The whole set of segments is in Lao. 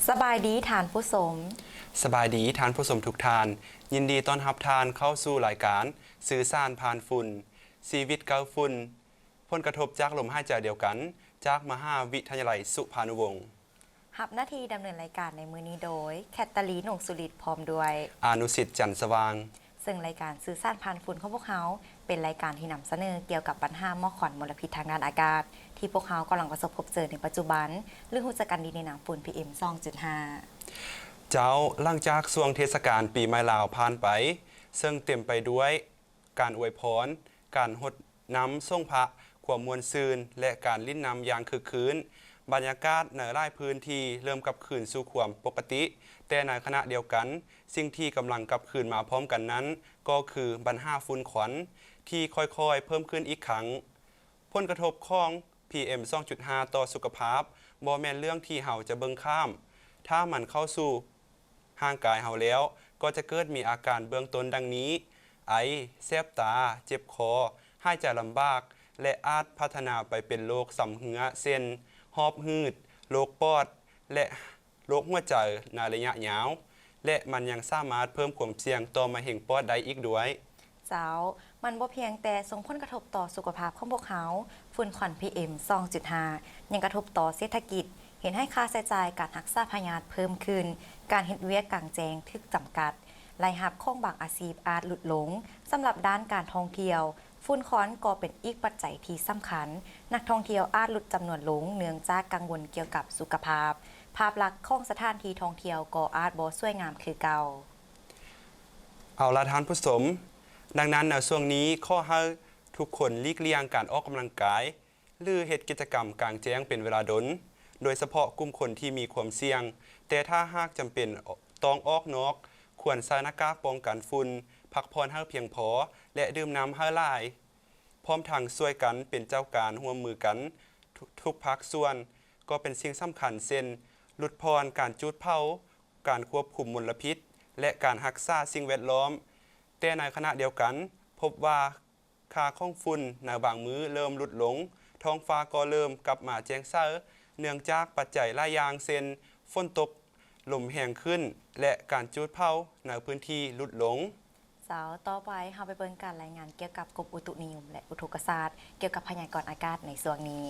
ສະບາຍດີທ່ານຜູ້ຊົມ. ສະບາຍດີທ່ານຜູ້ຊົມທຸກທ່ານ. ຍິນດີຕ້ອນຮັບທ່ານເຂົ້າສູ່ລາຍການສື່ສານຜ່ານຝຸ່ນ, ຊີວິດເກົ່າຝຸ່ນ, ຜົນກະທົບຈາກລົມຫາຍໃຈດຽວກັນ, ຈາກມະຫາວິທະຍາໄລສຸພານຸວົງ. ຮັບໜ້າທີ່ດຳເນີນລາຍການໃນມື້ນີ້ໂດຍ ແຄດຕາລີນ ວົງສຸລິດ ພ້ອມດ້ວຍ ອານຸສິດ ຈັນສະຫວ່າງ. ເຊິ່ງລາຍການສື່ສານຜ່ານຝຸ່ນຂອງພວກເຮົາ ເປັນລາຍການທີ່ນຳສະເໜີກ່ຽວກັບບັນຫາໝອກຄວັນມົນລະພິດທາງດ້ານອາກາດ ທີ່ພວກເຮົາກຳລັງປະສົບພົບເຈີໃນປັດຈຸບັນ ຫຼືຮູ້ຈັກກັນດີໃນນາມຝຸ່ນ ພີເອັມ ສອງຈຸດຫ້າ. ເຈົ້າ, ຫຼັງຈາກຊ່ວງເທດສະການປີໃໝ່ລາວຜ່ານໄປ, ເຊິ່ງເຕັມໄປດ້ວຍ ການອວຍພອນ, ການຫົດນ້ຳສົງພະ, ຄວາມມ່ວນຊື່ນ ແລະ ການຫຼິ້ນນ້ຳຢ່າງຄຶກຄື້ນ, ບັນຍາກາດໃນຫຼາຍພື້ນທີ່ເລີ່ມກັບຄືນສູ່ຄວາມປົກກະຕິ, ແຕ່ໃນຂະນະດຽວກັນ, ສິ່ງທີ່ກຳລັງກັບຄືນມາພ້ອມກັນນັ້ນ ກໍຄືບັນຫາຝຸ່ນຄວັນທີ່ຄ່ອຍໆເພີ່ມຂຶ້ນອີກຄັ້ງ. ຜົນກະທົບຂອງ ພີເອັມ ສອງຈຸດຫ້າ ຕໍ່ສຸຂະພາບບໍ່ແມ່ນເລື່ອງທີ່ເຮົາຈະເບິ່ງຂ້າມ. ຖ້າມັນເຂົ້າສູ່ຮ່າງກາຍເຮົາແລ້ວ, ກໍຈະເກີດມີອາການເບື້ອງຕົ້ນດັ່ງນີ້: ໄອ, ແສບຕາ, ເຈັບຄໍ, ຫາຍໃຈລຳບາກ ແລະ ອາດພັດທະນາໄປເປັນໂລກຊຳເຮື້ອ ເຊັ່ນ ຫອບຫືດ, ໂລກປອດ ແລະ ໂລກຫົວໃຈໃນໄລຍະຍາວ ແລະ ມັນຍັງສາມາດເພີ່ມຄວາມສ່ຽງຕໍ່ມະເຮັງປອດໄດ້ອີກດ້ວຍ. ເຈົ້າ, ມັນບໍ່ພຽງແຕ່ສົ່ງຜົນກະທົບຕໍ່ສຸຂະພາບຂອງພວກເຮົາ, ຝຸ່ນຄວັນ ພີເອັມ ສອງຈຸດຫ້າ ຍັງກະທົບຕໍ່ເສດຖະກິດ, ເຮັດໃຫ້ຄ່າໃຊ້ຈ່າຍການຮັກສາພະຍາດເພີ່ມຂຶ້ນ, ການເຮັດວຽກກາງແຈ້ງຖືກຈຳກັດ, ລາຍຮັບຂອງບາງອາຊີບອາດຫຼຸດລົງ. ສຳລັບດ້ານການທ່ອງທ່ຽວ, ຝຸ່ນຄວັນກໍເປັນອີກປັດໄຈທີ່ສຳຄັນ. ນັກທ່ອງທ່ຽວອາດຫຼຸດຈຳນວນລົງເນື່ອງຈາກກັງວົນກ່ຽວກັບສຸຂະພາບ. ພາບລັກຂອງສະຖານທີ່ທ່ອງທ່ຽວກໍອາດບໍ່ສວຍງາມຄືເກົ່າ. ເອົາລະທ່ານຜູ້ຊົມ, ດັ່ງນັ້ນໃນຊ່ວງນີ້ຂໍໃຫ້ທຸກຄົນຫຼີກລ່ຽງການອອກກຳລັງກາຍ ຫຼື ເຮັດກິດຈະກຳກາງແຈ້ງເປັນເວລາດົນ, ໂດຍສະເພາະກຸ່ມຄົນທີ່ມີຄວາມສ່ຽງ. ແຕ່ຖ້າຫາກຈຳເປັນຕ້ອງອອກນອກ, ຄວນໃສ່ໜ້າກາກປ້ອງກັນຝຸ່ນ, ພັກຜ່ອນໃຫ້ພຽງພໍ ແລະ ດື່ມນ້ຳໃຫ້ຫຼາຍ. ພ້ອມທັງຊ່ວຍກັນເປັນເຈົ້າການ, ຮ່ວມມືກັນທຸກ ທຸກພາກສ່ວນ ກໍເປັນສິ່ງສຳຄັນ ເຊັ່ນ ຫຼຸດຜ່ອນການຈູດເຜົາ, ການຄວບຄຸມມົນລະພິດ ແລະ ການຮັກສາສິ່ງແວດລ້ອມ. ແຕ່ໃນຂະນະດຽວກັນ, ພົບວ່າຄ່າຂອງຝຸ່ນໃນບາງມື້ເລີ່ມຫຼຸດລົງ, ທ້ອງຟ້າກໍເລີ່ມກັບມາແຈ້ງໃສ ເນື່ອງຈາກປັດໄຈຫຼາຍຢ່າງ ເຊັ່ນ ຝົນຕົກ, ລົມແຮງຂຶ້ນ ແລະ ການຈູດເຜົາໃນພື້ນທີ່ຫຼຸດລົງ. ເຈົ້າ, ຕໍ່ໄປເຮົາໄປເບິ່ງການລາຍງານກ່ຽວກັບກົມອຸຕຸນິຍົມ ແລະ ອຸທົກກະສາດ ກ່ຽວກັບພະຍາກອນອາກາດໃນຊ່ວງນີ້.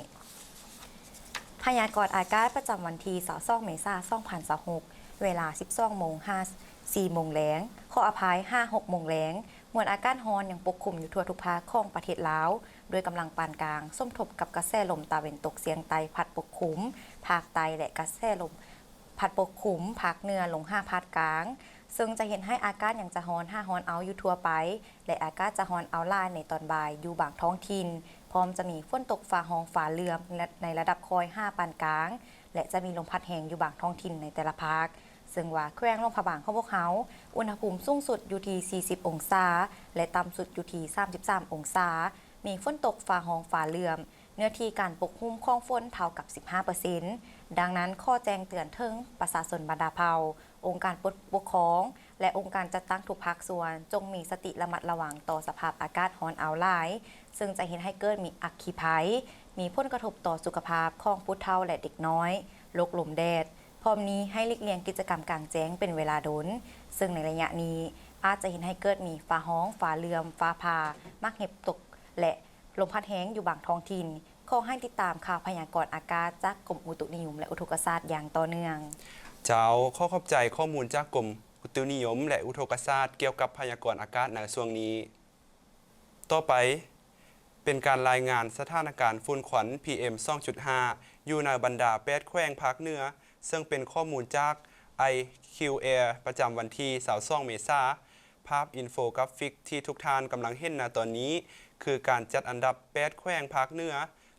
ພະຍາກອນອາກາດປະຈຳວັນທີ ຊາວສອງ ເມສາ ສອງພັນຊາວຫົກ ເວລາ ສິບສອງໂມງ ຫາ ສີ່ໂມງແລງ, ຂໍອະໄພ ຫາ ຫົກໂມງແລງ, ມວນອາກາດຮ້ອນຍັງປົກຄຸມຢູ່ທົ່ວທຸກພາກຂອງປະເທດລາວ ດ້ວຍກຳລັງປານກາງ ສົມທົບກັບກະແສລົມຕາເວັນຕົກສຽງໃຕ້ພັດປົກຄຸມພາກໃຕ້ ແລະ ກະແສລົມ ພັດປົກຄຸມພາກເໜືອລົງຫາພາກກາງ, ເຊິ່ງຈະເຮັດໃຫ້ອາກາດຍັງຈະຮ້ອນຫາຮ້ອນເອົ້າຢູ່ທົ່ວໄປ ແລະ ອາກາດຈະຮ້ອນເອົ້າຫຼາຍໃນຕອນບ່າຍຢູ່ບາງທ້ອງຖິ່ນ, ພ້ອມຈະມີຝົນຕົກຟ້າຮ້ອງຟ້າເຫຼື້ອມໃນລະດັບຄ່ອຍຫາປານກາງ ແລະ ຈະມີລົມພັດແຮງຢູ່ບາງທ້ອງຖິ່ນໃນແຕ່ລະພາກ. ເຊິ່ງວ່າແຂວງຫຼວງພະບາງຂອງພວກເຮົາ ອຸນຫະພູມສູງສຸດຢູ່ທີ່ ສີ່ສິບ ອົງສາ ແລະ ຕ່ຳສຸດຢູ່ທີ່ ສາມສິບສາມ ອົງສາ, ມີຝົນຕົກຟ້າຮ້ອງຟ້າເຫຼື້ອມ, ເນື້ອທີ່ການປົກຫຸ້ມຂອງຝົນເທົ່າກັບ ສິບຫ້າເປີເຊັນ. ດັ່ງນັ້ນ, ຂໍແຈ້ງເຕືອນເຖິງປະຊາຊົນບັນດາເຜົ່າ, ອົງການປົກ ປົກຄອງ ແລະ ອົງການຈັດຕັ້ງທຸກພາກສ່ວນ ຈົ່ງມີສະຕິລະມັດລະວັງຕໍ່ສະພາບອາກາດຮ້ອນເອົ້າຫຼາຍ, ເຊິ່ງຈະເຮັດໃຫ້ເກີດມີອັກຄີໄພ, ມີຜົນກະທົບຕໍ່ສຸຂະພາບຂອງຜູ້ເຖົ້າ ແລະ ເດັກນ້ອຍ, ໂລກລົມແດດ. ພ້ອມນີ້, ໃຫ້ຫຼີກລ່ຽງກິດຈະກຳກາງແຈ້ງເປັນເວລາດົນ, ເຊິ່ງໃນໄລຍະນີ້ ອາດຈະເຮັດໃຫ້ເກີດມີຟ້າຮ້ອງ, ຟ້າເຫຼື້ອມ, ຟ້າຜ່າ, ໝາກເຫັບຕົກ ແລະ ລົມພັດແຮງຢູ່ບາງທ້ອງຖິ່ນ. ຂໍໃຫ້ຕິດຕາມຂ່າວພະຍາກອນອາກາດຈາກກົມອຸຕຸນິຍົມ ແລະ ອຸທົກກະສາດຢ່າງຕໍ່ເນື່ອງ. ເຈົ້າ, ຂໍຂອບໃຈຂໍ້ມູນຈາກກົມອຸຕຸນິຍົມ ແລະ ອຸທົກກະສາດ ກ່ຽວກັບພະຍາກອນອາກາດໃນຊ່ວງນີ້. ຕໍ່ໄປ ເປັນການລາຍງານສະຖານະການຝຸ່ນຄວັນ ພີເອັມ ສອງຈຸດຫ້າ ຢູ່ໃນບັນດາ ແປດ ແຂວງພາກເໜືອ, ເຊິ່ງເປັນຂໍ້ມູນຈາກ ໄອຄິວແອ ປະຈຳວັນທີ ຊາວສອງ ເມສາ. ພາບອິນໂຟກຣາຟິກທີ່ທຸກທ່ານກຳລັງເຫັນນະຕອນນີ້ ຄືການຈັດອັນດັບ ແປດ ແຂວງພາກເໜືອ,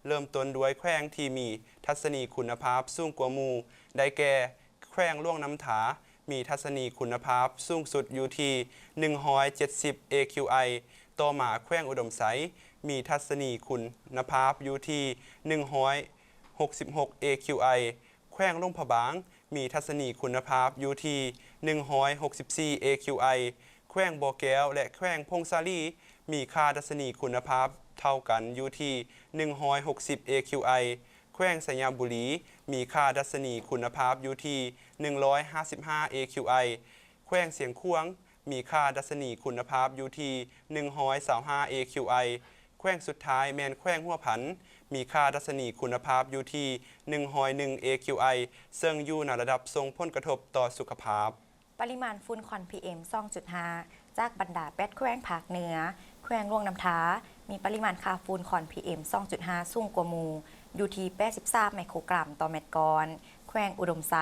ເລີ່ມຕົ້ນດ້ວຍແຂວງທີ່ມີທັດສະນີຄຸນນະພາບສູງກວ່າໝູ່ ໄດ້ແກ່ ແຂວງຫຼວງນ້ຳທາ ມີທັດສະນີຄຸນນະພາບສູງສຸດຢູ່ທີ່ ໜຶ່ງຮ້ອຍເຈັດສິບ ເອຄິວໄອ, ຕໍ່ມາແຂວງອຸດົມໄຊ ມີທັດສະນີຄຸນນະພາບຢູ່ທີ່ ໜຶ່ງຮ້ອຍຫົກສິບຫົກ ເອຄິວໄອ, ແຂວງຫຼວງພະບາງ ມີທັດສະນີຄຸນນະພາບຢູ່ທີ່ ໜຶ່ງຮ້ອຍຫົກສິບສີ່ ເອຄິວໄອ, ແຂວງບໍ່ແກ້ວ ແລະ ແຂວງຜົ້ງສາລີ ມີຄ່າດັດຊະນີຄຸນນະພາບເທົ່າກັນຢູ່ທີ່ ໜຶ່ງຮ້ອຍຫົກສິບ ເອຄິວໄອ, ແຂ ວງໄຊຍະບູລີ ມີຄ່າດັດຊະນີຄຸນນະພາບຢູ່ທີ່ໜຶ່ງຮ້ອຍຫ້າສິບຫ້າ ເອຄິວໄອ, ແຂວງຊຽງຂວາງ ມີຄ່າດັດຊະນີຄຸນນະພາບຢູ່ທີ່ໜຶ່ງຮ້ອຍຊາວຫ້າ ເອຄິວໄອ, ແຂວງສຸດທ້າຍແມ່ນແຂວງຫົວພັນ ມີຄ່າດັດຊະນີຄຸນນະພາບຢູ່ທີ່ໜຶ່ງຮ້ອຍໜຶ່ງ ເອຄິວໄອ, ເຊິ່ງຢູ່ໃນລະດັບສົ່ງຜົນກະທົບຕໍ່ສຸຂະພາບ. ປະລິມານຝຸ່ນຄວັນ ພີເອັມ ສອງຈຸດຫ້າ ຈາກບັນດາແປດແຂວງພາກເໜືອ, ແຂວງຫຼວງນ້ຳທາ ມີປະລິມານຄ່າຝຸ່ນຄວັນ ພີເອັມ ສອງຈຸດຫ້າ ສູງກວ່າໝູ່ ຢູ່ທີ່ແປດສິບສາມໄມໂຄຣກຣາມຕໍ່ແມັດກ້ອນ, ແຂວງອຸດົມໄຊ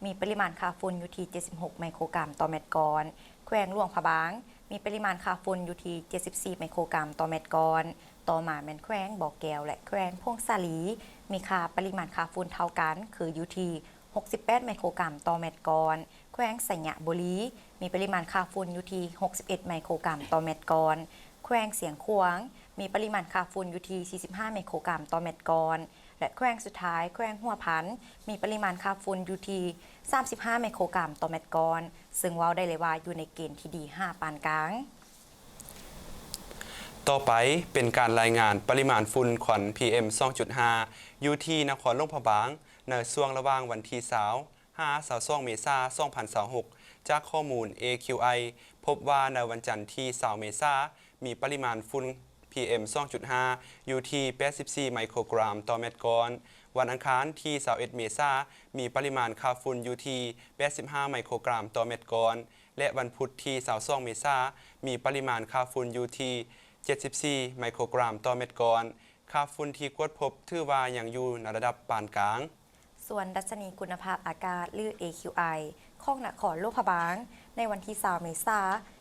ມີປະລິມານຄ່າຝຸ່ນຢູ່ທີ່ເຈັດສິບຫົກໄມໂຄຣກຣາມຕໍ່ແມັດກ້ອນ, ແຂວງຫຼວງພະບາງ ມີປະລິມານຄ່າຝຸ່ນຢູ່ທີ່ເຈັດສິບສີ່ໄມໂຄຣກຣາມຕໍ່ແມັດກ້ອນ, ຕໍ່ມາແມ່ນແຂວງບໍ່ແກ້ວ ແລະ ແຂວງຜົ້ງສາລີ ມີຄ່າປະລິມານຄ່າຝຸ່ນເທົ່າກັນ ຄືຢູ່ທີ່ຫົກສິບແປດໄມໂຄຣກຣາມຕໍ່ແມັດກ້ອນ, ແຂວງໄຊຍະບູລີ ມີປະລິມານຄ່າຝຸ່ນຢູ່ທີ່ຫົກສິບເອັດໄມໂຄຣກຣາມຕໍ່ແມັດກ້ອນ, ແຂວງຊຽງຂວາງ ມີປະລິມານຄ່າຝຸ່ນຢູ່ທີ່ສີ່ສິບຫ້າໄມໂຄຣກຣາມຕໍ່ແມັດກ້ອນ ແລະ ແຂວງສຸດທ້າຍ ແຂວງຫົວພັນ ມີປະລິມານຄ່າຝຸ່ນຢູ່ທີ່ສາມສິບຫ້າໄມໂຄຣກຣາມຕໍ່ແມັດກ້ອນ, ເຊິ່ງເວົ້າໄດ້ເລີຍວ່າຢູ່ໃນເກນທີ່ດີຫາປານກາງ. ຕໍ່ໄປເປັນການລາຍງານປະລິມານຝຸ່ນຄວັນ ພີເອັມ ສອງຈຸດຫ້າ ຢູ່ທີ່ນະຄອນຫຼວງພະບາງ ໃນຊ່ວງລະຫວ່າງວັນທີຊາວ ຫາ ຊາວສອງ ເມສາ ສອງພັນຊາວຫົກ ຈາກຂໍ້ມູນ ເອຄິວໄອ ພົບວ່າໃນວັນຈັນທີຊາວ ເມສາ ມີປະລິມານຝຸ່ນ ພີເອັມ ສອງຈຸດຫ້າ ຢູ່ທີ່ແປດສິບສີ່ໄມໂຄຣກຣາມຕໍ່ແມັດກ້ອນ, ວັນອັງຄານທີຊາວເອັດ ເມສາ ມີປະລິມານຄ່າຝຸ່ນຢູ່ທີ່ແປດສິບຫ້າໄມໂຄຣກຣາມຕໍ່ແມັດກ້ອນ ແລະ ວັນພຸດທີຊາວສອງ ເມສາ ມີປະລິມານຄ່າຝຸ່ນຢູ່ທີ່ເຈັດສິບສີ່ໄມໂຄຣກຣາມຕໍ່ແມັດກ້ອນ. ຄ່າຝຸ່ນທີ່ກວດພົບຖືວ່າຍັງຢູ່ໃນລະດັບປານກາງ. ສ່ວນດັດຊະນີຄຸນນະພາບອາກາດ ຫຼື ເອຄິວໄອ ຂອງນະຄອນຫຼວງພະບາງ ໃນວັນທີຊາວ ເມສາ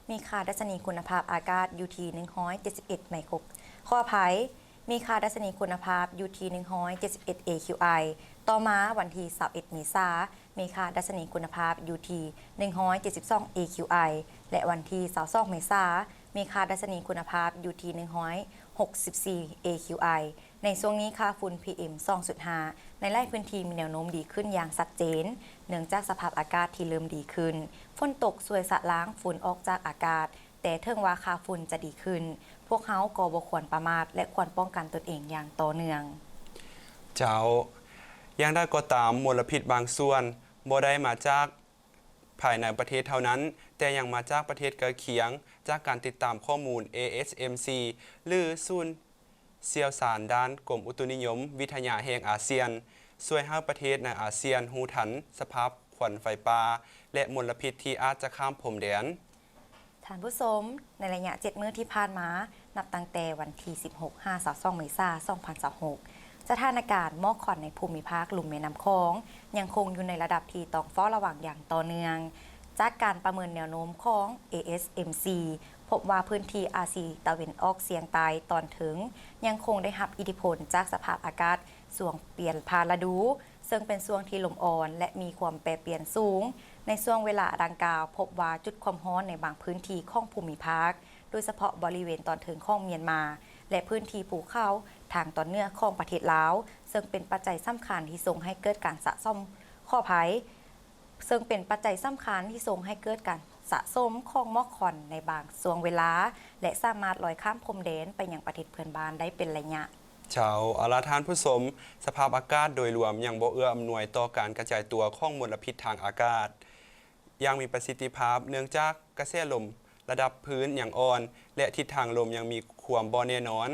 ມີຄ່າດັດຊະນີຄຸນນະພາບອາກາດຢູ່ທີ່ໜຶ່ງຮ້ອຍເຈັດສິບເອັດໄມໂຄຣ ຂໍອະໄພ ມີຄ່າດັດຊະນີຄຸນນະພາບຢູ່ທີ່ໜຶ່ງຮ້ອຍເຈັດສິບເອັດ ເອຄິວໄອ, ຕໍ່ມາວັນທີຊາວເອັດ ເມສາ ມີຄ່າດັດຊະນີຄຸນນະພາບຢູ່ທີ່ໜຶ່ງຮ້ອຍເຈັດສິບສອງ ເອຄິວໄອ ແລະ ວັນທີຊາວສອງ ເມສາ ມີຄ່າດັດຊະນີຄຸນນະພາບຢູ່ທີ່ໜຶ່ງຮ້ອຍຫົກສິບສີ່ ເອຄິວໄອ. ໃນຊ່ວງນີ້ຄ່າຝຸ່ນ ພີເອັມ ສອງຈຸດຫ້າ ໃນຫຼາຍພື້ນທີ່ມີແນວໂນ້ມດີຂຶ້ນຢ່າງຊັດເຈນ ເນື່ອງຈາກສະພາບອາກາດທີ່ເລີ່ມດີຂຶ້ນ, ຝົນຕົກຊ່ວຍຊະລ້າງຝຸ່ນອອກຈາກອາກາດ, ແຕ່ເຖິງວ່າຄ່າຝຸ່ນຈະດີຂຶ້ນ, ພວກເຮົາກໍບໍ່ຄວນປະໝາດ ແລະ ຄວນປ້ອງກັນຕົນເອງຢ່າງຕໍ່ເນື່ອງ. ເຈົ້າ, ຢ່າງໃດກໍຕາມ, ມົນລະພິດບາງສ່ວນບໍ່ໄດ້ມາຈາກ ພາຍໃນປະເທດເທົ່ານັ້ນ, ແຕ່ຍັງມາຈາກປະເທດໃກ້ຄຽງ. ຈາກການຕິດຕາມຂໍ້ມູນ ເອເອສເອັມຊີ ຫຼື ສູນຊ່ຽວຊານດ້ານກົມອຸຕຸນິຍົມວິທະຍາແຫ່ງອາຊຽນ ຊ່ວຍໃຫ້ປະເທດໃນອາຊຽນຮູ້ທັນສະພາບຄວັນໄຟປ່າ ແລະ ມົນລະພິດທີ່ອາດຈະຂ້າມພົມແດນ. ທ່ານຜູ້ຊົມ, ໃນໄລຍະເຈັດມື້ທີ່ຜ່ານມາ, ນັບຕັ້ງແຕ່ວັນທີສິບຫົກ ຫາ ຊາວສອງ ເມສາ ສອງພັນຊາວຫົກ, ສະຖານະການໝອກຄວັນໃນພູມິພາກລຸ່ມແມ່ນ້ຳຂອງ ຍັງຄົງຢູ່ໃນລະດັບທີ່ຕ້ອງເຝົ້າລະວັງຢ່າງຕໍ່ເນື່ອງ. ຈາກການປະເມີນແນວໂນ້ມຂອງ ເອເອສເອັມຊີ ພົບວ່າພື້ນທີ່ອາຊີຕາເວັນອອກສຽງໃຕ້ຕອນເທິງ ຍັງຄົງໄດ້ຮັບອິດທິພົນຈາກສະພາບອາກາດຊ່ວງປ່ຽນຜ່ານລະດູ, ເຊິ່ງເປັນຊ່ວງທີ່ລົມອ່ອນ ແລະ ມີຄວາມແປປ່ຽນສູງ. ໃນຊ່ວງເວລາດັ່ງກ່າວ, ພົບວ່າຈຸດຄວາມຮ້ອນໃນບາງພື້ນທີ່ຂອງພູມິພາກ, ໂດຍສະເພາະບໍລິເວນຕອນເທິງຂອງມຽນມາ ແລະ ພື້ນທີ່ພູເຂົາທາງຕອນເໜືອຂອງປະເທດລາວ, ເຊິ່ງເປັນປັດໄຈສຳຄັນທີ່ສົ່ງໃຫ້ເກີດການສະສົມ, ຂໍອະໄພ, ເຊິ່ງເປັນປັດໄຈສຳຄັນທີ່ສົ່ງໃຫ້ເກີດການສະສົມຂອງໝອກຄວັນໃນບາງຊ່ວງເວລາ ແລະ ສາມາດລອຍຂ້າມພົມແດນໄປຍັງປະເທດເພື່ອນບ້ານໄດ້ເປັນໄລຍະ. ເຈົ້າ, ເອົາລະທ່ານຜູ້ຊົມ, ສະພາບອາກາດໂດຍລວມຍັງບໍ່ເອື້ອອຳນວຍຕໍ່ການກະຈາຍຕົວຂອງມົນລະພິດທາງອາກາດຢ່າງມີປະສິດທິພາບ, ເນື່ອງຈາກກະແສລົມລະດັບພື້ນຍັງອ່ອນ ແລະ ທິດທາງລົມຍັງມີຄວາມບໍ່ແນ່ນອນ,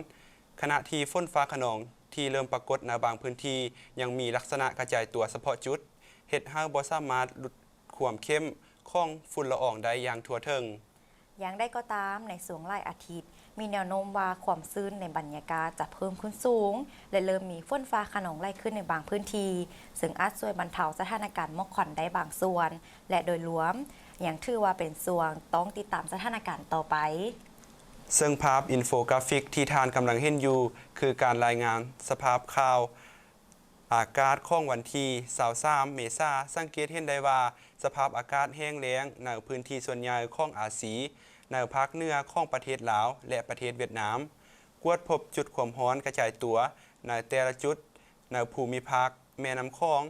ຂະນະທີ່ຝົນຟ້າຂະນອງທີ່ເລີ່ມປາກົດໃນບາງພື້ນທີ່ຍັງມີລັກສະນະກະຈາຍຕົວສະເພາະຈຸດ, ເຮັດໃຫ້ບໍ່ສາມາດຫຼຸດຄວາມເຂັ້ມຂອງຝຸ່ນລະອອງໄດ້ຢ່າງທົ່ວເຖິງ. ຢ່າງໃດກໍຕາມ, ໃນຊ່ວງຫຼາຍອາທິດ ມີແນວໂນ້ມວ່າຄວາມຊື້ນໃນບັນຍາກາດຈະເພີ່ມຂຶ້ນສູງ ແລະ ເລີ່ມມີຝົນຟ້າຂະນອງໄຫຼຂຶ້ນໃນບາງພື້ນທີ່, ເຊິ່ງອາດຊ່ວຍບັນເທົາສະຖານະການໝອກຄວັນໄດ້ບາງສ່ວນ ແລະ ໂດຍລວມຍັງຖືວ່າເປັນຊ່ວງຕ້ອງຕິດຕາມສະຖານະການຕໍ່ໄປ. ເຊິ່ງພາບອິນໂຟກຣາຟິກທີ່ທ່ານກຳລັງເຫັນຢູ່ ຄືການລາຍງານສະພາບຂ່າວ ອາກາດຂອງວັນທີຊາວສາມ ເມສາ ສັງເກດເຫັນໄດ້ວ່າ ສະພາບອາກາດແຫ້ງແລ້ງໃນພື້ນທີ່ສ່ວນໃຫຍ່ຂອງອາຊີ ໃນພາກເໜືອຂອງປະເທດລາວ ແລະ ປະເທດຫວຽດນາມ. ກວດພົບຈຸດຄວາມຮ້ອນກະຈາຍຕົວໃນແຕ່ລະຈຸດໃນພູມິພາກແມ່ນ້ຳຂອງ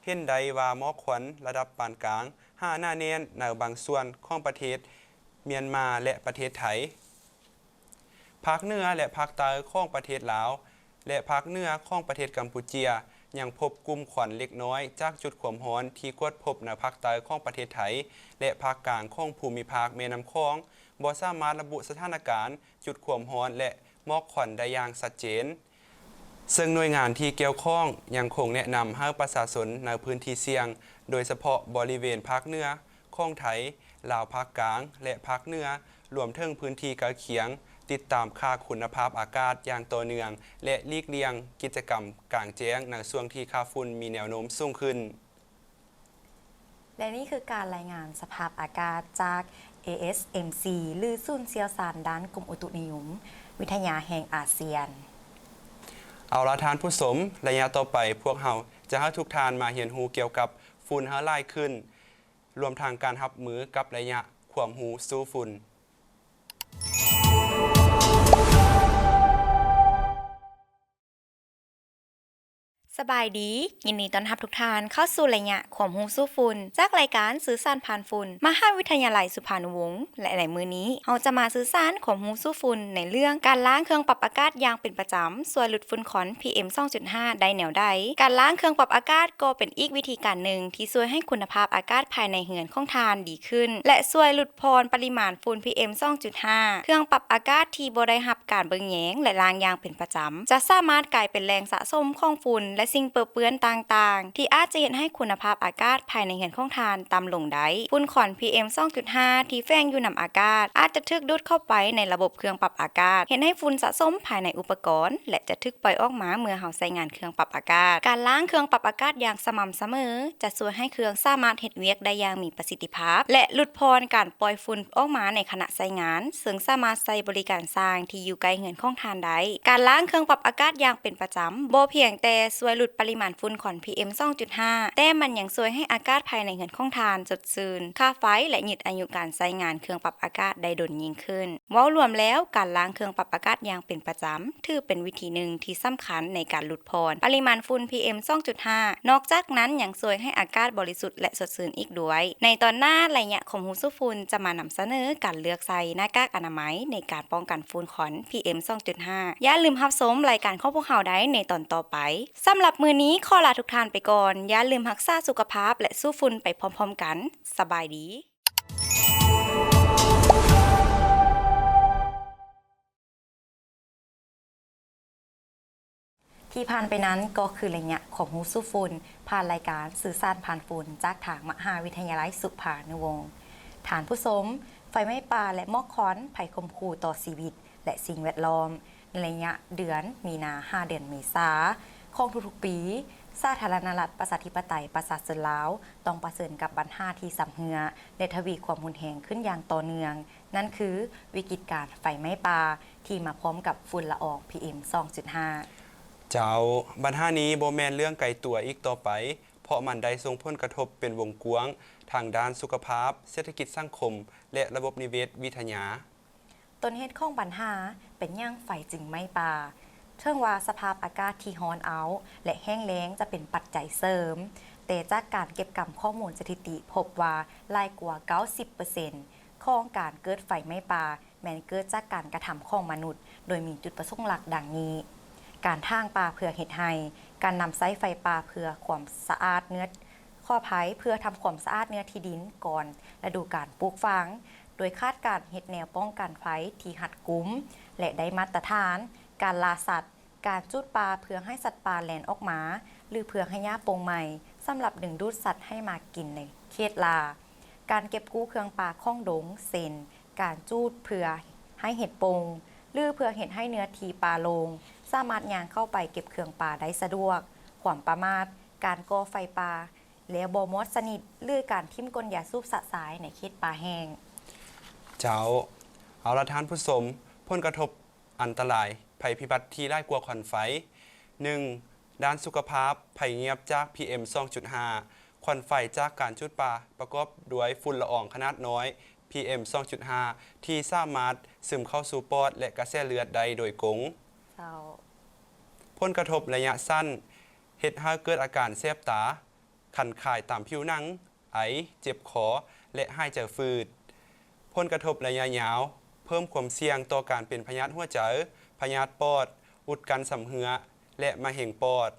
ເຫັນໄດ້ວ່າໝອກຄວັນລະດັບປານກາງຫາໜາແໜ້ນໃນບາງສ່ວນຂອງປະເທດມຽນມາ ແລະ ປະເທດໄທ. ພາກເໜືອ ແລະ ພາກໃຕ້ຂອງປະເທດລາວ ແລະ ພາກເໜືອຂອງປະເທດກຳປູເຈຍ ຍັງພົບກຸ່ມຄວັນເລັກນ້ອຍຈາກຈຸດຄວາມຮ້ອນທີ່ກວດພົບໃນພາກໃຕ້ຂອງປະເທດໄທ ແລະ ພາກກາງຂອງພູມິພາກແມ່ນ້ຳຂອງ, ບໍ່ສາມາດລະບຸສະຖານະການຈຸດຄວາມຮ້ອນ ແລະ ໝອກຄວັນໄດ້ຢ່າງຊັດເຈນ. ເຊິ່ງໜ່ວຍງານທີ່ກ່ຽວຂ້ອງຍັງຄົງແນະນຳໃຫ້ປະຊາຊົນໃນພື້ນທີ່ສ່ຽງ, ໂດຍສະເພາະບໍລິເວນພາກເໜືອຂອງໄທ, ລາວພາກກາງ ແລະ ພາກເໜືອ, ລວມເຖິງພື້ນທີ່ໃກ້ຄຽງ, ຕິດຕາມຄ່າຄຸນນະພາບອາກາດຢ່າງຕໍ່ເນື່ອງ ແລະ ຫຼີກລ່ຽງກິດຈະກຳກາງແຈ້ງໃນຊ່ວງທີ່ຄ່າຝຸ່ນມີແນວໂນ້ມສູງຂຶ້ນ. ແລະ ນີ້ຄືການລາຍງານສະພາບອາກາດຈາກ ເອເອສເອັມຊີ ຫຼື ສູນຊ່ຽວຊານດ້ານກົມອຸຕຸນິຍົມວິທະຍາແຫ່ງອາຊຽນ. ເອົາລະທ່ານຜູ້ຊົມ, ໄລຍະຕໍ່ໄປພວກເຮົາຈະໃຫ້ທຸກທ່ານມາຮຽນຮູ້ກ່ຽວກັບຝຸ່ນໃຫ້ຫຼາຍຂຶ້ນ, ລວມທັງການຮັບມືກັບໄລຍະຄວາມຮູ້ສູ້ຝຸ່ນ. ສະບາຍດີ, ຍິນດີຕ້ອນຮັບທຸກທ່ານເຂົ້າສູ່ໄລຍະຄວາມຮູ້ສູ້ຝຸ່ນ ຈາກລາຍການສື່ສານຜ່ານຝຸ່ນ ມະຫາວິທະຍາໄລສຸພານຸວົງ ແລະ ໃນມື້ນີ້ເຮົາຈະມາສື່ສານຄວາມຮູ້ສູ້ຝຸ່ນໃນເລື່ອງການລ້າງເຄື່ອງປັບອາກາດຢ່າງເປັນປະຈຳ ຊ່ວຍຫຼຸດຝຸ່ນຄວັນ ພີເອັມ ສອງຈຸດຫ້າ ໄດ້ແນວໃດ. ການລ້າງເຄື່ອງປັບອາກາດກໍເປັນອີກວິທີການໜຶ່ງທີ່ຊ່ວຍໃຫ້ຄຸນນະພາບອາກາດພາຍໃນເຮືອນຂອງທ່ານດີຂຶ້ນ ແລະ ຊ່ວຍຫຼຸດຜ່ອນປະລິມານຝຸ່ນ ພີເອັມ ສອງຈຸດຫ້າ. ເຄື່ອງປັບອາກາດທີ່ບໍ່ໄດ້ຮັບການເບິ່ງແຍງ ແລະ ລ້າງຢ່າງເປັນປະຈຳ ຈະສາມາດກາຍເປັນແຫຼ່ງສະສົມຂອງຝຸ່ນ ແລະ ສິ່ງເປິເປື້ອນຕ່າງໆ ທີ່ອາດຈະເຮັດໃຫ້ຄຸນນະພາບອາກາດພາຍໃນເຮືອນຂອງທ່ານຕ່ຳລົງໄດ້. ຝຸ່ນຄວັນ ພີເອັມ ສອງຈຸດຫ້າ ທີ່ແຝງຢູ່ນຳອາກາດ ອາດຈະຖືກດູດເຂົ້າໄປໃນລະບົບເຄື່ອງປັບອາກາດ, ເຮັດໃຫ້ຝຸ່ນສະສົມພາຍໃນອຸປະກອນ ແລະ ຈະຖືກປ່ອຍອອກມາເມື່ອເຮົາໃຊ້ງານເຄື່ອງປັບອາກາດ. ການລ້າງເຄື່ອງປັບອາກາດຢ່າງສະໝ່ຳສະເໝີ ຈະຊ່ວຍໃຫ້ເຄື່ອງສາມາດເຮັດວຽກໄດ້ຢ່າງມີປະສິດທິພາບ ແລະ ຫຼຸດຜ່ອນການປ່ອຍຝຸ່ນອອກມາໃນຂະນະໃຊ້ງານ, ເຊິ່ງສາມາດໃຊ້ບໍລິການຊ່າງທີ່ຢູ່ໃກ້ເຮືອນຂອງທ່ານໄດ້. ການລ້າງເຄື່ອງປັບອາກາດຢ່າງເປັນປະຈຳ ບໍ່ພຽງແຕ່ຊ່ວຍຫຼຸດປະລິມານຝຸ່ນຄວັນ ພີເອັມ ສອງຈຸດຫ້າ ແຕ່ມັນຍັງຊ່ວຍໃຫ້ອາກາດພາຍໃນເຮືອນຂອງທ່ານສົດຊື່ນ, ຄ່າໄຟ ແລະ ຍືດອາຍຸການໃຊ້ງານເຄື່ອງປັບອາກາດໄດ້ດົນຍິ່ງຂຶ້ນ. ເວົ້າລວມແລ້ວ, ການລ້າງເຄື່ອງປັບອາກາດຢ່າງເປັນປະຈຳ ຖືເປັນວິທີໜຶ່ງທີ່ສຳຄັນໃນການຫຼຸດຜ່ອນປະລິມານຝຸ່ນ ພີເອັມ ສອງຈຸດຫ້າ. ນອກຈາກນັ້ນຍັງຊ່ວຍໃຫ້ອາກາດບໍລິສຸດ ແລະ ສົດຊື່ນອີກດ້ວຍ. ໃນຕອນໜ້າ, ໄລຍະຄວາມຮູ້ສູ້ຝຸ່ນຈະມານຳສະເໜີການເລືອກໃສ່ໜ້າກາກອະນາໄມໃນການປ້ອງກັນຝຸ່ນຄວັນ ພີເອັມ ສອງຈຸດຫ້າ. ຢ່າລືມຮັບຊົມລາຍການຂອງພວກເຮົາໄດ້ໃນຕອນຕໍ່ໄປ. ສຳລັບມື້ນີ້ຂໍລາທຸກທ່ານໄປກ່ອນ. ຢ່າລືມຮັກສາສຸຂະພາບ ແລະ ສູ້ຝຸ່ນໄປພ້ອມໆກັນ. ສະບາຍດີ. ທີ່ຜ່ານໄປນັ້ນກໍຄືໄລຍະຄວາມຮູ້ສູ້ຝຸ່ນ ຜ່ານລາຍການສື່ສານຜ່ານຝຸ່ນ ຈາກທາງມະຫາວິທະຍາໄລສຸພານຸວົງ. ທ່ານຜູ້ຊົມ, ໄຟໄໝ້ປ່າ ແລະ ໝອກຄວັນ ໄພຂົ່ມຂູ່ຕໍ່ຊີວິດ ແລະ ສິ່ງແວດລ້ອມ. ໃນໄລຍະເດືອນມີນາຫາເດືອນເມສາຂອງທຸກໆປີ, ສາທາລະນະລັດ ປະຊາທິປະໄຕ ປະຊາຊົນລາວ ຕ້ອງປະເຊີນກັບບັນຫາທີ່ຊຳເຮື້ອ ແລະ ທະວີຄວາມຮຸນແຮງຂຶ້ນຢ່າງຕໍ່ເນື່ອງ, ນັ້ນຄື ວິກິດການໄຟໄໝ້ປ່າ ທີ່ມາພ້ອມກັບຝຸ່ນລະອອງ ພີເອັມ ສອງຈຸດຫ້າ. ເຈົ້າ, ບັນຫານີ້ບໍ່ແມ່ນເລື່ອງໄກຕົວອີກຕໍ່ໄປ, ເພາະມັນໄດ້ສົ່ງຜົນກະທົບເປັນວົງກວ້າງ ທາງດ້ານສຸຂະພາບ, ເສດຖະກິດສັງຄົມ ແລະ ລະບົບນິເວດວິທະຍາ. ຕົ້ນເຫດຂອງບັນຫາ, ເປັນຫຍັງໄຟຈຶ່ງໄໝ້ປ່າ? ເຖິງວ່າສະພາບອາກາດທີ່ຮ້ອນເອົ້າ ແລະ ແຫ້ງແລ້ງຈະເປັນປັດໄຈເສີມ, ແຕ່ຈາກການເກັບກຳຂໍ້ມູນສະຖິຕິພົບວ່າ ຫຼາຍກວ່າເກົ້າສິບເປີເຊັນຂອງການເກີດໄຟໄໝ້ປ່າ ແມ່ນເກີດຈາກການກະທຳຂອງມະນຸດ ໂດຍມີຈຸດປະສົງຫຼັກດັ່ງນີ້: ການຖາງປ່າເພື່ອເຮັດໄຮ່, ການນຳໃຊ້ໄຟປ່າເພື່ອຄວາມສະອາດເນື້ອ, ຂໍອະໄພ, ເພື່ອທຳຄວາມສະອາດເນື້ອທີ່ດິນກ່ອນລະດູການປູກຝັງ, ໂດຍຂາດການເຮັດແນວປ້ອງກັນໄຟທີ່ຮັດກຸມ ແລະ ໄດ້ມາດຕະຖານ, ການລ່າສັດ, ການຈູດປ່າເພື່ອໃຫ້ສັດປ່າແລ່ນອອກມາ ຫຼື ເພື່ອໃຫ້ຫຍ້າປົ່ງໃໝ່ສຳລັບດຶງດູດສັດໃຫ້ມາກິນໃນເຂດລ່າ, ການເກັບກູ້ເຄື່ອງປ່າຂອງດົງ ເຊັ່ນ ການຈູດເພື່ອໃຫ້ເຫັດປົ່ງ ຫຼື ເພື່ອເຮັດໃຫ້ເນື້ອທີ່ປ່າໂລ່ງ, ສາມາດຍ່າງເຂົ້າໄປເກັບເຄື່ອງປ່າໄດ້ສະດວກ, ຄວາມປະໝາດ, ການກໍ່ໄຟປ່າແລ້ວບໍ່ມອດສະໜິດ ຫຼື ການຖິ້ມກົ້ນຢາສູບຊະຊາຍໃນເຂດປ່າແຫ້ງ. ເຈົ້າ, ເອົາລະທ່ານຜູ້ຊົມ, ຜົນກະທົບ ອັນຕະລາຍໄພພິບັດທີ່ຮ້າຍກວ່າຄວັນໄຟ. ໜຶ່ງ, ດ້ານສຸຂະພາບ, ໄພງຽບຈາກ ພີເອັມ ສອງຈຸດຫ້າ, ຄວັນໄຟຈາກການຈູດປ່າປະກອບດ້ວຍຝຸ່ນລະອອງຂະໜາດນ້ອຍ ພີເອັມ ສອງຈຸດຫ້າ ທີ່ສາມາດຊຶມເຂົ້າສູ່ປອດ ແລະ ກະແສເລືອດໄດ້ໂດຍກົງ. ເຈົ້າ. ຜົນກະທົບໄລຍະສັ້ນ, ເຮັດໃຫ້ເກີດອາການແສບຕາ, ຄັນຄາຍຕາມຜິວໜັງ, ໄອ, ເຈັບຄໍ ແລະ ຫາຍໃຈຝືດ. ຜົນກະທົບໄລຍະຍາວ, ເພີ່ມຄວາມສ່ຽງຕໍ່ການເປັນພະຍາດຫົວໃຈ, ພະຍາດປອດ, ອຸດກັ້ນຊຳເຮື້ອ ແລະ ມະເຮັງປອດ.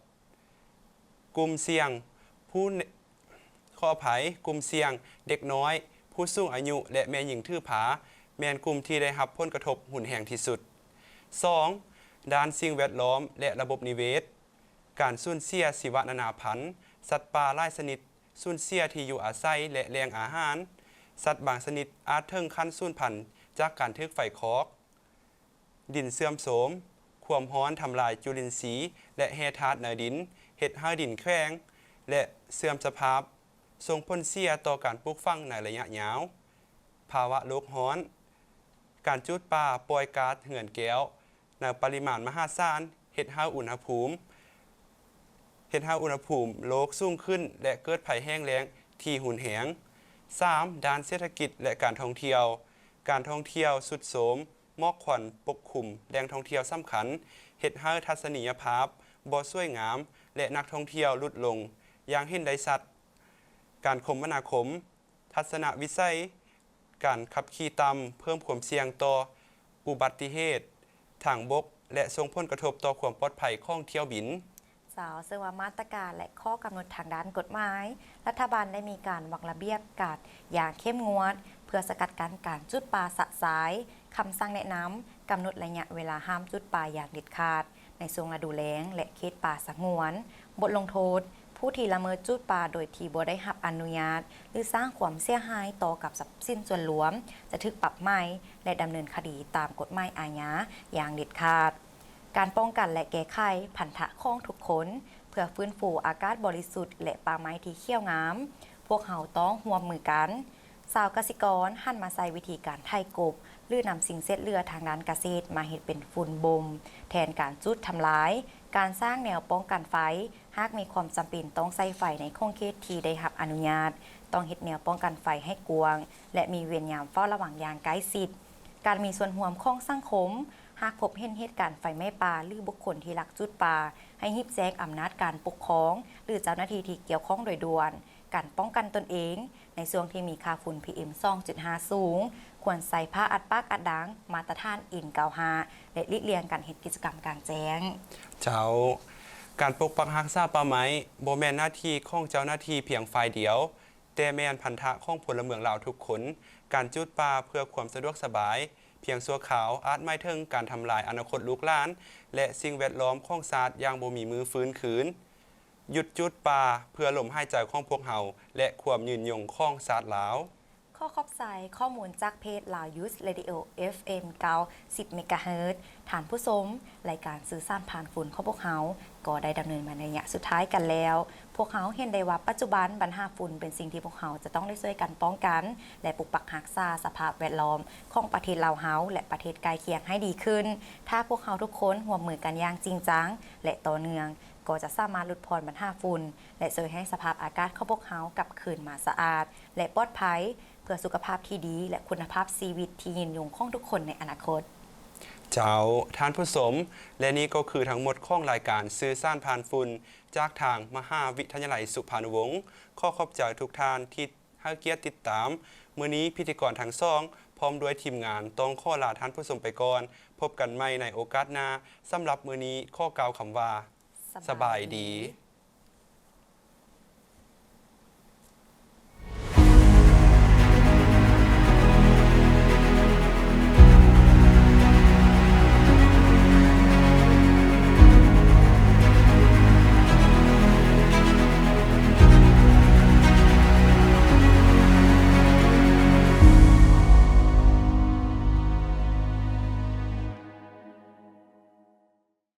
ກຸ່ມສ່ຽງ ຜູ້ ຂໍອະໄພ, ກຸ່ມສ່ຽງ, ເດັກນ້ອຍ, ຜູ້ສູງອາຍຸ ແລະ ແມ່ຍິງຖືພາ ແມ່ນກຸ່ມທີ່ໄດ້ຮັບຜົນກະທົບຮຸນແຮງທີ່ສຸດ. ສອງ, ດ້ານສິ່ງແວດລ້ອມ ແລະ ລະບົບນິເວດ, ການສູນເສຍຊີວະນານາພັນ, ສັດປ່າຫຼາຍຊະນິດສູນເສຍທີ່ຢູ່ອາໄສ ແລະ ແຫຼ່ງອາຫານ, ສັດບາງຊະນິດອາດເຖິງຂັ້ນສູນພັນຈາກການຖືກໄຟຄອກ. ດິນເສື່ອມໂຊມ, ຄວາມຮ້ອນທຳລາຍຈຸລິນຊີ ແລະ ແຮ່ທາດໃນດິນ, ເຮັດໃຫ້ດິນແຂງ ແລະ ເສື່ອມສະພາບ, ສົ່ງຜົນເສຍຕໍ່ການປູກຝັງໃນໄລຍະຍາວ. ພາວະໂລກຮ້ອນ, ການຈູດປ່າ, ປ່ອຍກາດເຮືອນແກ້ວໃນປະລິມານມະຫາສານ ເຮັດໃຫ້ອຸນຫະພູມ, ເຮັດໃຫ້ອຸນຫະພູມໂລກສູງຂຶ້ນ ແລະ ເກີດໄພແຫ້ງແລ້ງທີ່ຮຸນແຮງ. ສາມ, ດ້ານເສດຖະກິດ ແລະ ການທ່ອງທ່ຽວ, ການທ່ອງທ່ຽວຊຸດໂຊມ, ໝອກຄວັນປົກຄຸມແຫຼ່ງທ່ອງທ່ຽວສຳຄັນ, ເຮັດໃຫ້ທັດສະນີຍະພາບບໍ່ສວຍງາມ ແລະ ນັກທ່ອງທ່ຽວຫຼຸດລົງຢ່າງເຫັນໄດ້ຊັດ. ການຄົມມະນາຄົມ, ທັດສະນະວິໄສການຂັບຂີ່ຕ່ຳ ເພີ່ມຄວາມສ່ຽງຕໍ່ອຸບັດຕິເຫດທາງບົກ ແລະ ສົ່ງຜົນກະທົບຕໍ່ຄວາມປອດໄພຂອງຖ້ຽວບິນ. ເຈົ້າ, ເຊິ່ງວ່າມາດຕະການ ແລະ ຂໍ້ກຳນົດທາງດ້ານກົດໝາຍ, ລັດຖະບານໄດ້ມີການວາງລະບຽບກາດຢ່າງເຂັ້ມງວດ ເພື່ອສະກັດກັ້ນການຈູດປ່າຊະຊາຍ. ຄຳສັ່ງແນະນຳ ກຳນົດໄລຍະເວລາຫ້າມຈູດປ່າຢ່າງເດັດຂາດໃນຊ່ວງລະດູແລ້ງ ແລະ ເຂດປ່າສະຫງວນ. ບົດລົງໂທດ, ຜູ້ທີ່ລະເມີດຈູດປ່າໂດຍທີ່ບໍ່ໄດ້ຮັບອະນຸຍາດ ຫຼື ສ້າງຄວາມເສຍຫາຍຕໍ່ກັບຊັບສິນສ່ວນລວມ ຈະຖືກປັບໃໝ ແລະ ດຳເນີນຄະດີຕາມກົດໝາຍອາຍາຢ່າງເດັດຂາດ. ການປ້ອງກັນ ແລະ ແກ້ໄຂພັນທະຂອງທຸກຄົນ ເພື່ອຟື້ນຟູອາກາດບໍລິສຸດ ແລະ ປ່າໄມ້ທີ່ຂຽວງາມ, ພວກເຮົາຕ້ອງຮ່ວມມືກັນ. ຊາວກະສິກອນຫັນມາໃຊ້ວິທີການໄຖກົບ ຫຼື ນຳສິ່ງເສດເຫຼືອທາງດ້ານກະເສດມາເຮັດເປັນຝຸ່ນບົ່ມ ແທນການຈູດທຳລາຍ. ການສ້າງແນວປ້ອງກັນໄຟ, ຫາກມີຄວາມຈຳເປັນຕ້ອງໃຊ້ໄຟໃນຂົງເຂດທີ່ໄດ້ຮັບອະນຸຍາດ, ຕ້ອງເຮັດແນວປ້ອງກັນໄຟໃຫ້ກວ້າງ ແລະ ມີເວນຍາມເຝົ້າລະວັງຢ່າງໃກ້ຊິດ. ການມີສ່ວນຮ່ວມຂອງສັງຄົມ, ຫາກພົບເຫັນເຫດການໄຟໄໝ້ປ່າ ຫຼື ບຸກຄົນທີ່ລັກຈູດປ່າ, ໃຫ້ຮີບແຈ້ງອຳນາດການປົກຄອງ ຫຼື ເຈົ້າໜ້າທີ່ທີ່ກ່ຽວຂ້ອງໂດຍດ່ວນ. ການປ້ອງກັນຕົນເອງ, ໃນຊ່ວງທີ່ມີຄ່າຝຸ່ນ ພີເອັມ ສອງຈຸດຫ້າ ສູງ, ຄວນໃສ່ຜ້າອັດປາກອັດດັງມາດຕະຖານ ເອັນ ເກົ້າຫ້າ ແລະ ຫຼີກລ່ຽງການເຮັດກິດຈະກຳກາງແຈ້ງ. ເຈົ້າ, ການປົກປັກຮັກສາປ່າໄມ້ບໍ່ແມ່ນໜ້າທີ່ຂອງເຈົ້າໜ້າທີ່ພຽງຝ່າຍດຽວ, ແຕ່ແມ່ນພັນທະຂອງພົນລະເມືອງລາວທຸກຄົນ. ການຈູດປ່າເພື່ອຄວາມສະດວກສະບາຍພຽງຊົ່ວຄາວ ອາດໝາຍເຖິງການທຳລາຍອະນາຄົດລູກຫຼານ ແລະ ສິ່ງແວດລ້ອມຂອງຊາດຢ່າງບໍ່ມີມື້ຟື້ນຄືນ. ຢຸດຈູດປ່າເພື່ອລົມຫາຍໃຈຂອງພວກເຮົາ ແລະ ຄວາມຍືນຍົງຂອງຊາດລາວ. ຂໍຂອບໃຈຂໍ້ມູນຈາກເພຈ Lao Youth Radio ເອັຟເອັມ ເກົ້າສິບ ເມກາເຮີດ. ທ່ານຜູ້ຊົມ, ລາຍການສື່ສານຜ່ານຝຸ່ນຂອງພວກເຮົາກໍໄດ້ດຳເນີນມາໃນໄລຍະສຸດທ້າຍກັນແລ້ວ. ພວກເຮົາເຫັນໄດ້ວ່າປັດຈຸບັນບັນຫາຝຸ່ນເປັນສິ່ງທີ່ພວກເຮົາຈະຕ້ອງໄດ້ຊ່ວຍກັນປ້ອງກັນ ແລະ ປົກປັກຮັກສາສະພາບແວດລ້ອມຂອງປະເທດລາວເຮົາ ແລະ ປະເທດໃກ້ຄຽງໃຫ້ດີຂຶ້ນ. ຖ້າພວກເຮົາທຸກຄົນຮ່ວມມືກັນຢ່າງຈິງຈັງ ແລະ ຕໍ່ເນື່ອງ, ກໍຈະສາມາດຫຼຸດຜ່ອນບັນຫາຝຸ່ນ ແລະ ຊ່ວຍໃຫ້ສະພາບອາກາດຂອງພວກເຮົາກັບຄືນມາສະອາດ ແລະ ປອດໄພ ເພື່ອສຸຂະພາບທີ່ດີ ແລະ ຄຸນນະພາບຊີວິດທີ່ຍືນຍົງຂອງທຸກຄົນໃນອະນາຄົດ. ເຈົ້າ, ທ່ານຜູ້ຊົມ, ແລະ ນີ້ກໍຄືທັງໝົດຂອງລາຍການສື່ສານຜ່ານຝຸ່ນ ຈາກທາງມະຫາວິທະຍາໄລສຸພານຸວົງ. ຂໍຂອບໃຈທຸກທ່ານທີ່ໃຫ້ກຽດຕິດຕາມ. ມື້ນີ້ພິທີກອນທັງສອງ ພ້ອມດ້ວຍທີມງານ ຕ້ອງຂໍລາທ່ານຜູ້ຊົມໄປກ່ອນ. ພົບກັນໃໝ່ໃນໂອກາດໜ້າ. ສຳລັບມື້ນີ້ ຂໍກ່າວຄຳວ່າ ສະບາຍດີ.